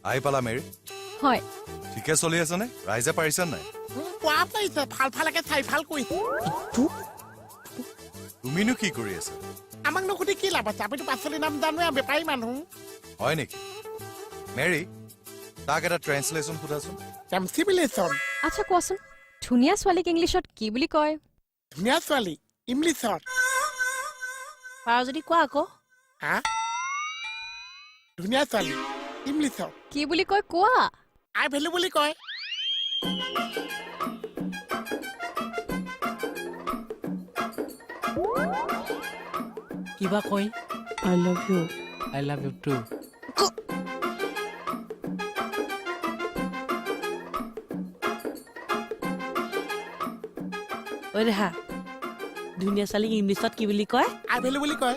আহি পালা মেৰী? হয়। ঠিকে চলি আছেনে? ৰাইজে পাৰিছে নাই? পোৱা পাৰিছে, ভাল ভালকে চাই ভাল কৰিছে। তুমিনো কি কৰি আছা? আমাক নুসুধি কি লাভ আছে? আমিতো পাচলি নাম জানোৱে, বেপাৰী মানুহ। হয় নেকি? মেৰী, তাক এটা ট্ৰেন্সলেশ্যন সোধাচোন। ট্ৰেন্সলেশ্যন? আচ্ছা কোৱাচোন, ধুনীয়া ছোৱালীক ইংলিছত কি বুলি কয়? ধুনীয়া ছোৱালী ইংলিছত? পাৰ যদি কোৱা আকৌ। হা, ধুনীয়া ছোৱালী ইংলিছত? কি বুলি কয় কোৱা। আই ভেলু বুলি কয়। কিবা কয়। I love you. I love you too. ঐ দেহা, ধুনীয়া ছোৱালীক ইংলিছত কি বুলি কয়? আই ভেলু বুলি কয়।